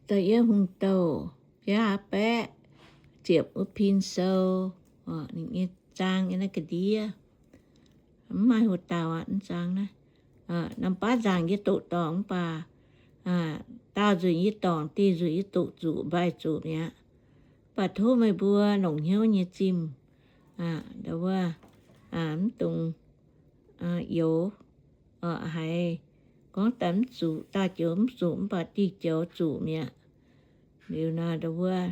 Da'yietv Hungh Douh biaa baeqv ziepc wuov pin sou, ninh nyei zaang yiem naaiv ga'ndiev. Mv maaih hoc dauh aqv, mv zaang naaiv. Norm baav nzaangc yie doqc dorngc mv baac daauh nzunc yie dorngc, diuh nzunc yie doqc zuqc, mbaih zuqc mi'aqv. Mv baac tov meih mbuo longc hnyouv nyei zimh, wuov, mv dungx youx haiz gorngv daaih mv zuqc, daaih joux mv zuqc, mv baac diuh joux zuqc mi'aqv. Liuz nor, wuov,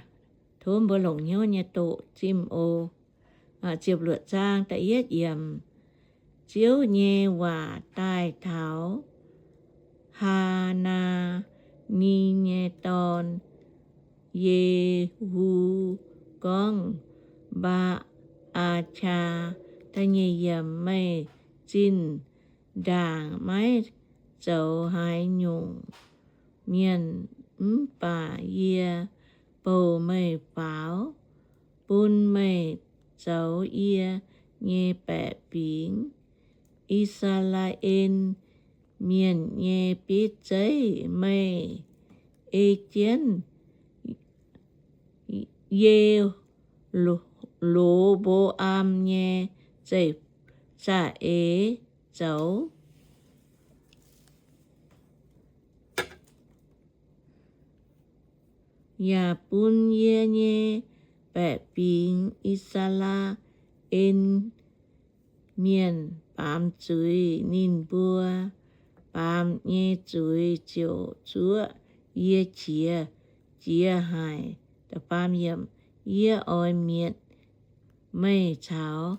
tov mbuo longc hnyouv nyei doqc zimh oc. Ziepc luoqc zaang da'yietv yiemc. Ziouv nyei waac daaih taux Haa^naa^ni nyei dorn, Ye^hu, gorngv, Mbaa^aa^qaa, da'nyeic yiemc, meih zinh ndaangc maiv zoux haaix nyungc mienh, mv baac yie bouh meih faaux, bun meih zoux yie nyei baeqc fingx. I^saa^laa^en Mienh nyei bieiv zeiv meih ei jienv Ye^lo^mbo^am nyei za'eix zoux, yaac bun yie nyei baeqc fingx, I^saa^laa^en Mienh, baamz zuiz. Ninh mbuo baamz nyei zuiz ziouc zuoqv yie qiex jiez haic. Yie oix mietc meih caux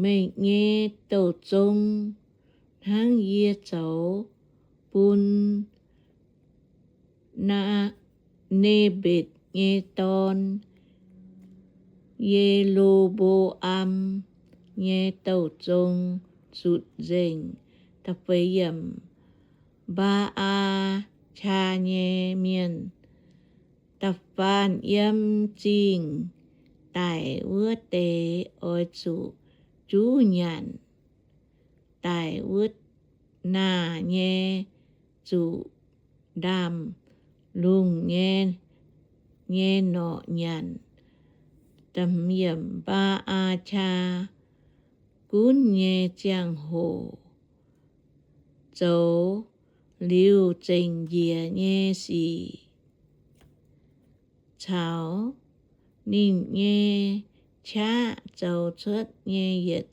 meih nyei douh zong hnangv yie zoux bun Ne^mbetc nyei dorn, Ye^lo^mbo^am nyei douh zong, zutc nzengc. Mbaa^aa^qaa nyei mienh, da'faanh yiem zingh daic wuov deix oix zuqc juv nyanc. Daic wuov naah nyei zuqc ndaamv-lungh nyei norqc nyanc. Mbaa^aa^qaa gunv nyei ziangh hoc zoux liuz zengc njiec nyei sic, caux ninh nyei qaqv zoux cuotv nyei yietc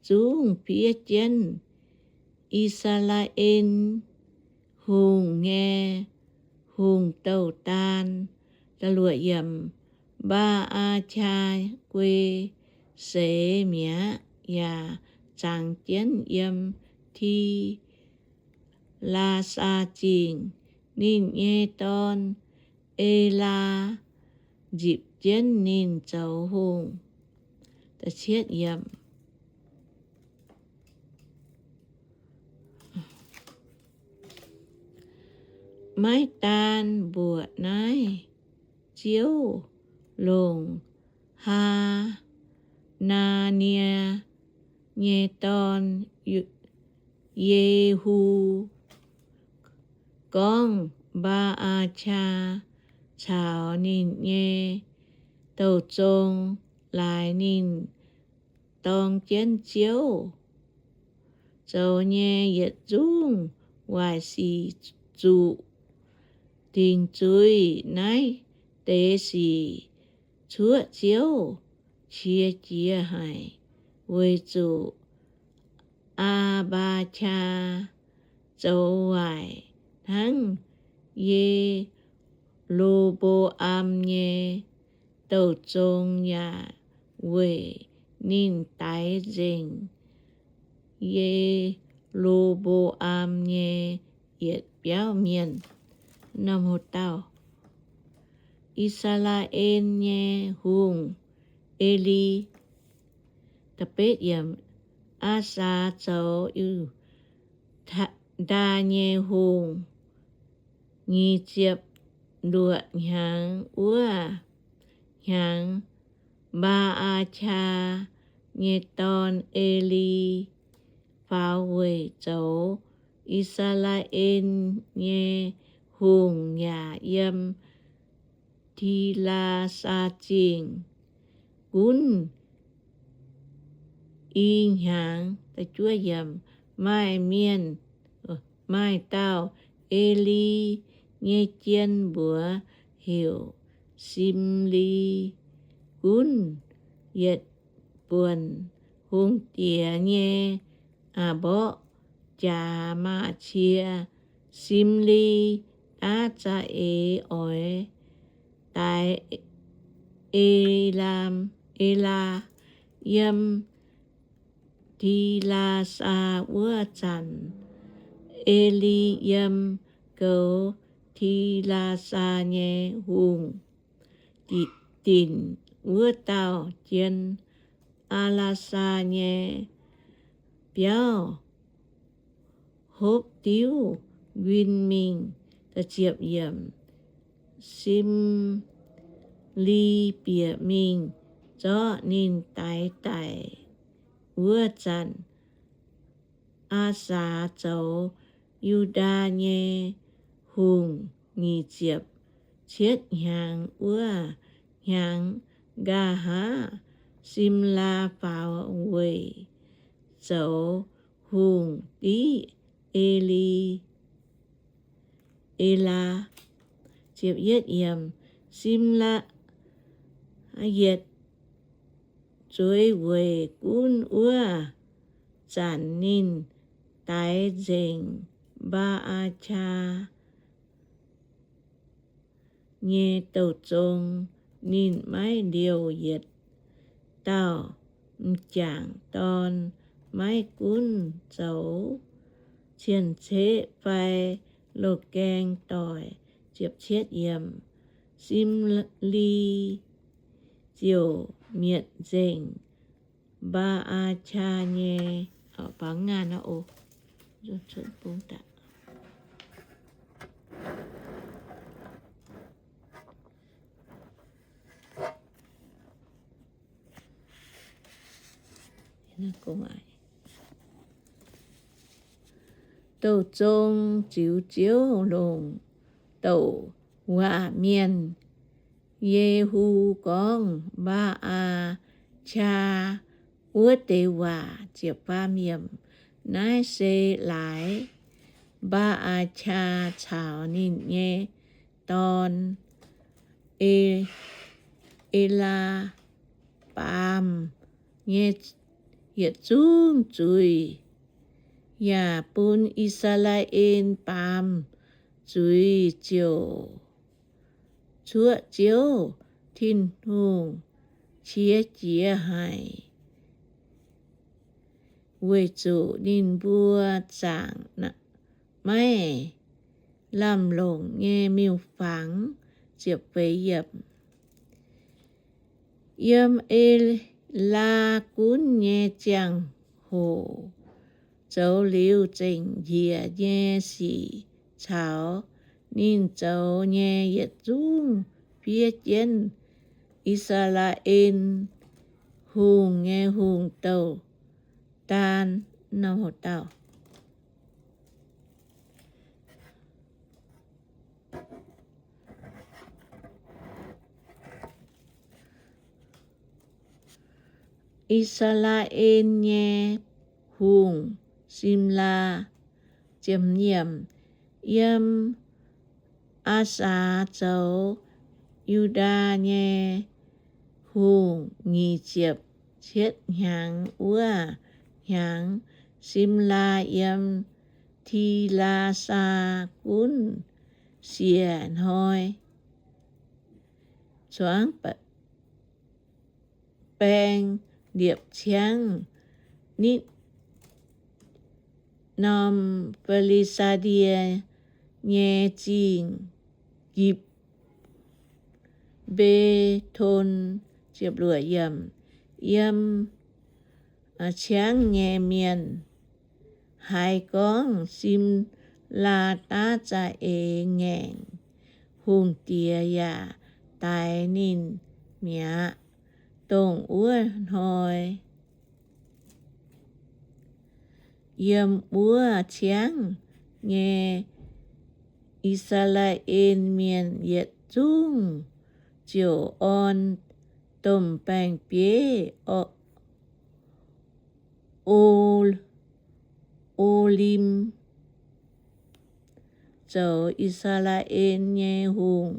zungv fiev jienv I^saa^laa^en Hungh nyei hungh douh daan. Mbaa^aa^qaa guei seix mi'aqv, yaac zangx jienv yiem Ti^laa^saa Zingh. Ninh nyei dorn, Elaa, nzipc jienv ninh zoux hungh. Maiv daan mbuoqc naaiv, Ziouv longc Haa^naa^nie nyei dorn, Yehu, gorngv Mbaa^aa^qaa caux ninh nyei douh zong laaix ninh dorng jienv Ziouv zoux nyei yietc zungv waaic sic zuqc dingc zuiz. Naaiv deix sic cuotv Ziouv qiex jiez haic, weic zuqc Aa^mbaa^qaa zoux waaic hnangv Ye^lo^mbo^am nyei douh zong, yaac weic ninh daix nzengc Ye^lo^mbo^am nyei yietc biauv mienh. I^saa^laa^en nyei hungh, Eli. Aa^saa zoux Yiu^ndaa nyei hungh nyic ziepc luoqc hnyangx. Wuov hnyangx, Mbaa^aa^qaa nyei dorn, Eli, faaux weic zoux. I^saa^laa^en nyei hungh yaac yiem Ti^laa^saa Zingh gunv i hnyangx. Maaih mienh, maaih dauh E^li nyei jien mbuox heuc Simli gunv yietc buonc hungh diex nyei mborqv jaax maaz-cie. Simli daav za'eix oix daix E^laa, E^laa yiem Ti^laa^saa. Wuov zanc E^li yiem goux Ti^laa^saa nyei hungh dinc wuov dauh jien, Aa^laa^saa nyei biauv, hopv diuv nquin mingh. Simli bieqc mingh zorqv ninh daix daic. Wuov zanc Aa^saa zoux Yu^ndaa nyei hungh nyic ziepc cietv hnyangx. Wuov hnyangx, nqa'haav Simlaa faaux weic zoux hungh div E^li, E^laa. Simlaa yietc zueiz weic gunv. Wuov zanc ninh daix nzengc Mbaa^aa^qaa nyei douh zong. Ninh maiv liouh yietc dauh m'jangc dorn, maiv gunv zoux cien-ceqv fai loz-gaeng doic. Simli ziouc mietc nzengc Mbaa^aa^qaa nyei douh zong, ziux Ziouv longc douc waac mienh Yehu gorngv, Mbaa^aa^qaa wuov deix waac. Naaiv se laaix Mbaa^aa^qaa caux ninh nyei dorn, E^, E^laa, baamz nyei yietc zungv zuiz, yaac bun I^saa^laa^en baamz zuiz ziouc cuoqv Ziouv Tin-Hungh qiex jiez haic, weic zuqc ninh mbuo zaangc maiv lamh longc nyei miuc-fangx. Yiem E^laa gunv nyei ziangh hoc, zoux liuz zengc njiec nyei sic caux ninh zoux nyei yietc zungv fiev jienv I^saa^laa^en Hungh nyei hungh douh daan. I^saa^laa^en nyei hungh, Simlaa. Yiem Aa^saa zoux Yu^ndaa nyei hungh nyic ziepc cietv hnyangx wuov hnyangx, Simlaa yiem Tilaa^saa gunv siec hnoi, zuangx baeng liepc ciangv nitv norm Fi^li^saa^die nyei zingh Gibc mbe ton. Yiem ciangv nyei mienh haiz gorngv Simlaa daav za'eix ngaengc, hungh diex yaac daix ninh mi'aqv. Dongh wuov hnoi yiem wuov ciangv nyei I^saa^laa^en Mienh yietc zungv ziouc orn domh baeng-bieiv O^lim zoux I^saa^laa^en nyei hungh.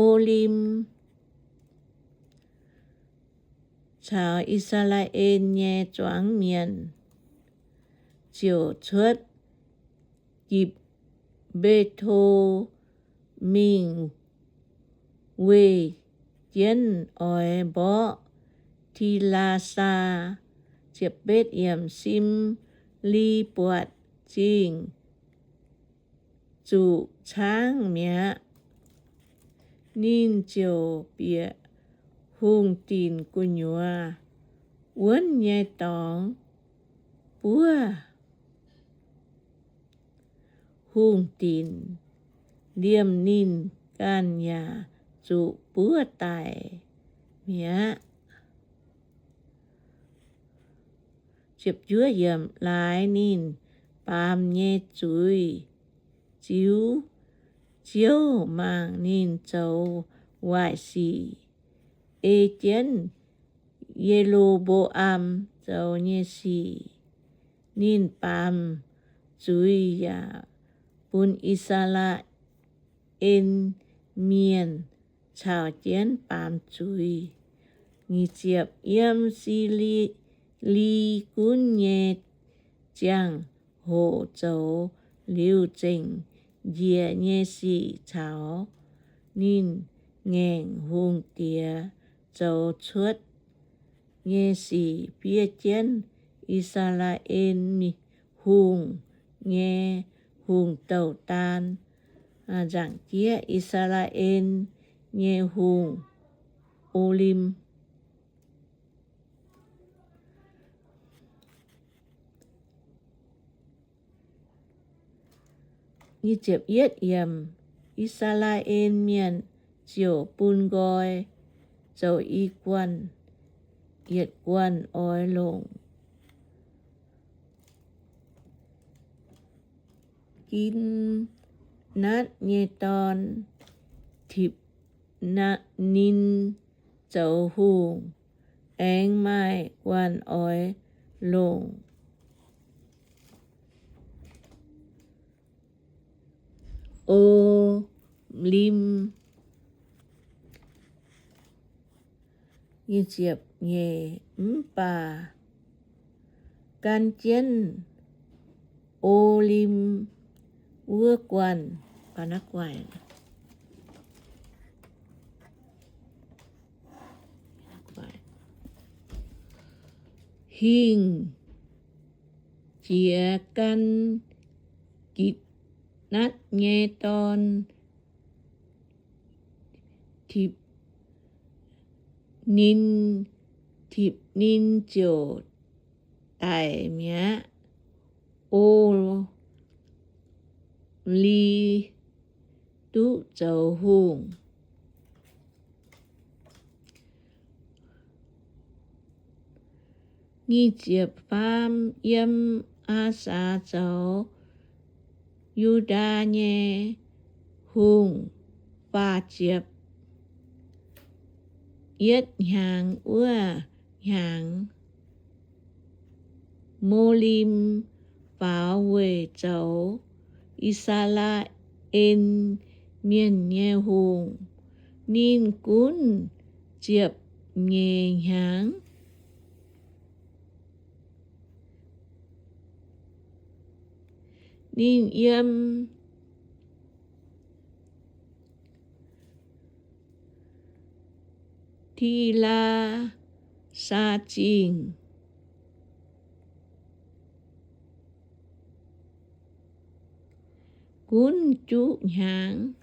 O^lim caux I^saa^laa^en nyei zuangx mienh ziouc cuotv Gim^mbe^to mingh weih jienv oix mborqv Tilaa^saa. Sim^li buatc zingh zuqc caangv mi'aqv. Ninh ziouc bieqc hungh dinc gu'nyuoz wuonv nyei dorngx buov hungh dinc, liemh ninh ganh yaac zuqc buov daic mi'aqv. Laaix ninh baamz nyei zuiz ziouc, Ziouv mangc ninh zoux waaic sic, ei jienv Ye^lo^mbo^am zoux nyei sic. Ninh baamz zuiz yaac bun I^saa^laa^en Mienh caux jienv baamz zuiz. Yiem Si^li gunv nyei ziangh hoc zoux liuz zengc njiec nyei sic caux ninh ngaengc hungh diex zoux cuotv nyei sic fiev jienv I^saa^laa^en Hungh nyei hungh douh-daan, nzaangc jieqv I^saa^laa^en nyei hungh, O^lim. I^saa^laa^en Mienh ziouc bun nqoi zoux i guanh, yietc guanh oix longc Gin^natv nyei dorn, Tipc^nin, zoux hungh. Aengx maaih guanh oix longc O^lim. Mv baac gan jienv O^lim wuov guanh, hingh jiex gan Gin^natv nyei dorn, Tipc^nin, Tipc^nin ziouc daic mi'aqv. O^lim duqv zoux hungh. Nyic ziepc faam, yiem Aasaa zoux Yu^ndaa nyei hungh faah ziepc yietv hnyangx wuov hnyangx, Molim faaux weic zoux I^saa^laa^en Mienh nyei hungh. Ninh gunv ziepc nyeic hnyangx. Ninh yiem Tilaa^saa Zingh gunv juqv hnyangx.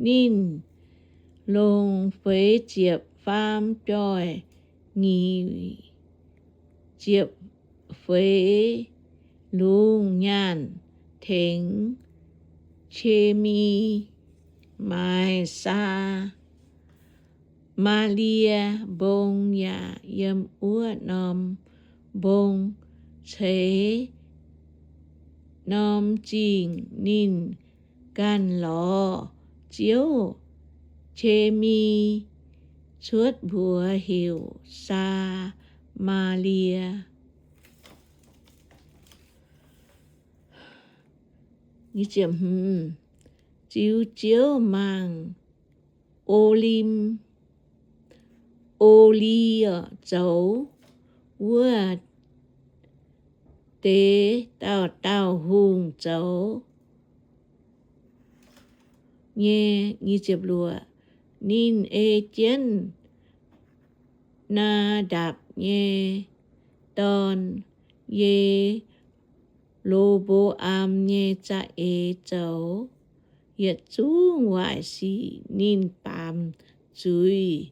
Ninh longc feix ziepc faam joih, nyic ziepc feix lungh nyaanh tengx Qemi, Maaisaa, Samalia Mbong yaac yiem wuov norm mbong. Ceix norm zingh ninh ganh lorz ziouv Qemi cuotv mbuox heuc Saa^maa^lie. Ziux Ziouv mangc Olim, Oli zoux wuov deix dauh dauh hungh zoux nyei. Ninh ei jienv Naa^ndapc nyei dorn, Ye^lo^mbo^am, nyei za'eix zoux yietc zungv waaic sic ninh baamz zuiz,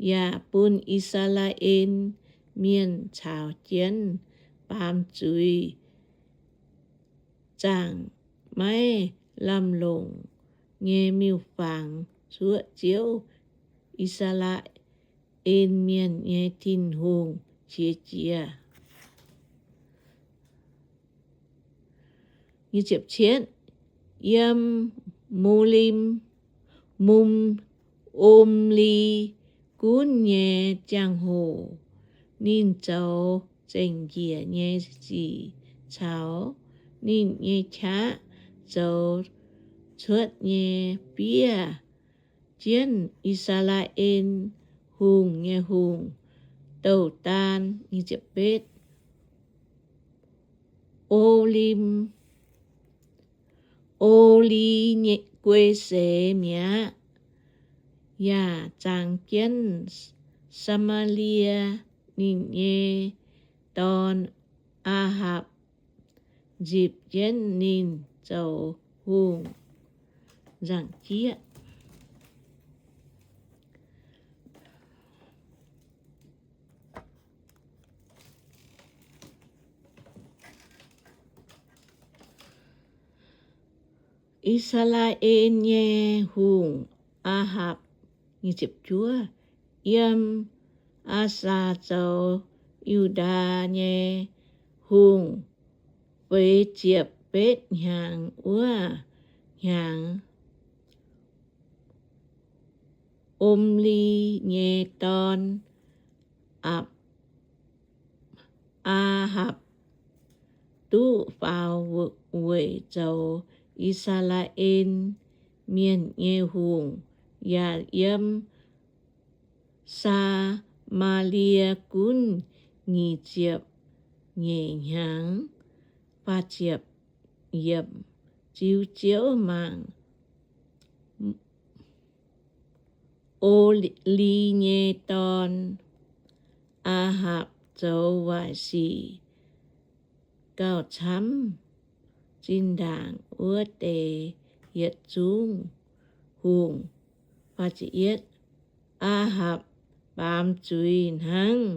yaac bun I^saa^laa^en Mienh caux jienv baamz zuiz zaangc maiv lamh longc nyei miuc-fangx cuotv Ziouv, I^saa^laa^en Mienh nyei Tin-Hungh, qiex jiez. Yiem Molim, Mum, Omli gunv nyei ziangh hoc, ninh zoux zengc njiec nyei sic caux ninh nyei qaqv zoux cuotv nyei fiev jienv I^saa^laa^en Hungh nyei hungh, douh daan. Olim, Oli guei seix mi'aqv, yaac zangx jienv Saa^maa^lie. Ninh nyei dorn, Aa^hapc, nzipc jienv ninh zoux hungh. Nzangc jieqv. I^saa^laa^en nyei hungh, Aa^hapc, yiem Aa^saa zoux Yu^ndaa nyei hungh feix ziepc betv hnyangx wuov hnyangx, Omli nyei dorn, Apc, Aa^hapc, duqv faaux weic zoux I^saa^laa^en Mienh nyei hungh, yaac yiem Saa^maa^lie gunv nyic ziepc nyeic hnyangx. Ziux Ziouv mangc Oli nyei dorn, Aa^hapc, zoux waaic sic gauh camv zinh ndaangc wuov deix yietc zungv hungh. Aa^hapc baamz zuiz hnangv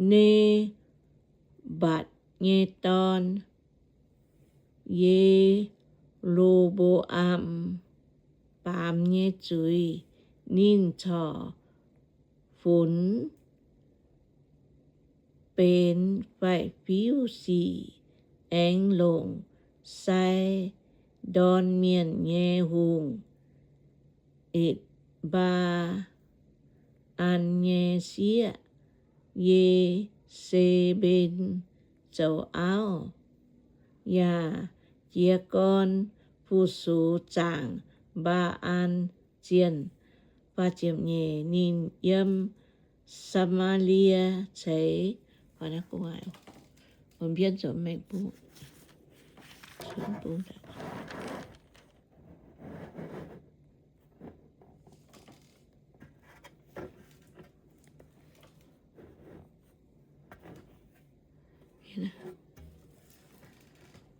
Ne^mbatc nyei dorn, Ye^lo^mbo^am, baamz nyei zuiz. Ninh corc funx benx faix-fiuv sic, aengx longc Sai^ndorn Mienh nyei hungh, Etc^mbaa^an nyei sieqv, Ye^se^mben, zoux auv, yaac jiez gorn fu-sux zaangc Mbaa^an Zienh. Ninh yiem Saa^maa^lie ceix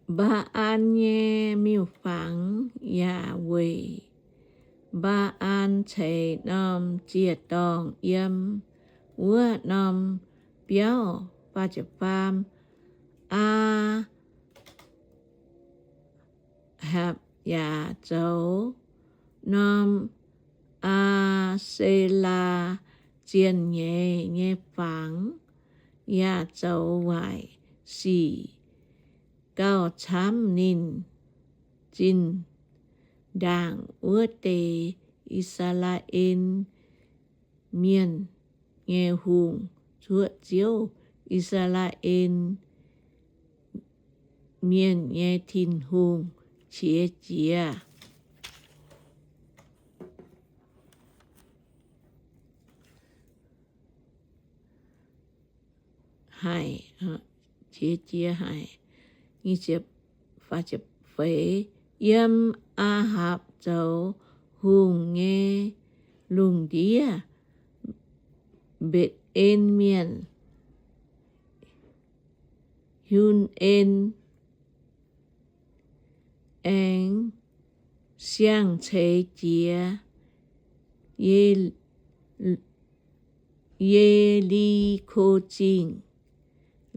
Mbaa^an nyei miuc-fangx yaac weic Mbaa^an ceix norm ziec-dorngh yiem wuov norm biauv. Aa^hapc yaac zoux norm Aa^se^laa zienh nyeiz nyei fangx yaac zoux waaic sic gauh camv. Ninh zinh ndaangc wuov deix I^saa^laa^en Mienh nyei hungh cuoqv Ziouv, I^saa^laa^en Mienh nyei Tin-Hungh, qiex jiez haic, qiex jiez haic. Yiem Aa^hapc zoux hungh nyei lungh ndiev, Mbetc^en Mienh, Hiun^en, aengx siang-ceix jiex Ye^li^ko Zingh.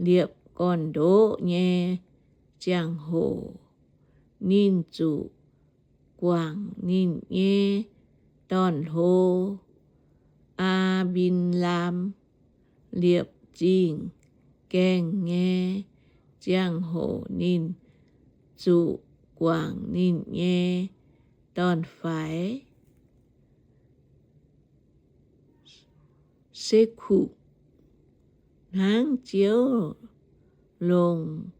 Liepc gorn-ndoqv nyei ziangh hoc, ninh zuqc guangc ninh nyei dorn-hlo, Aa^mbin^laam. Liepc zingh gaengh nyei ziangh hoc, ninh zuqc guangc ninh nyei dorn-faix, Sekutv, hnangv Ziouv longc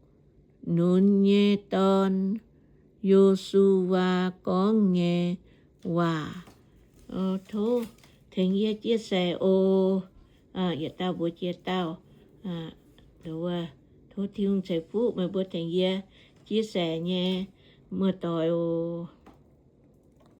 Nun nyei dorn, Yo^su^waa, gorngv nyei waac. Tov tengx yie chia sẻ oc. Yietc dauh mbuox jiex dauh. Tov Tin-Hungh ceix fuqv meih mbuo tengx yie chia sẻ nyei muoz-doic oc.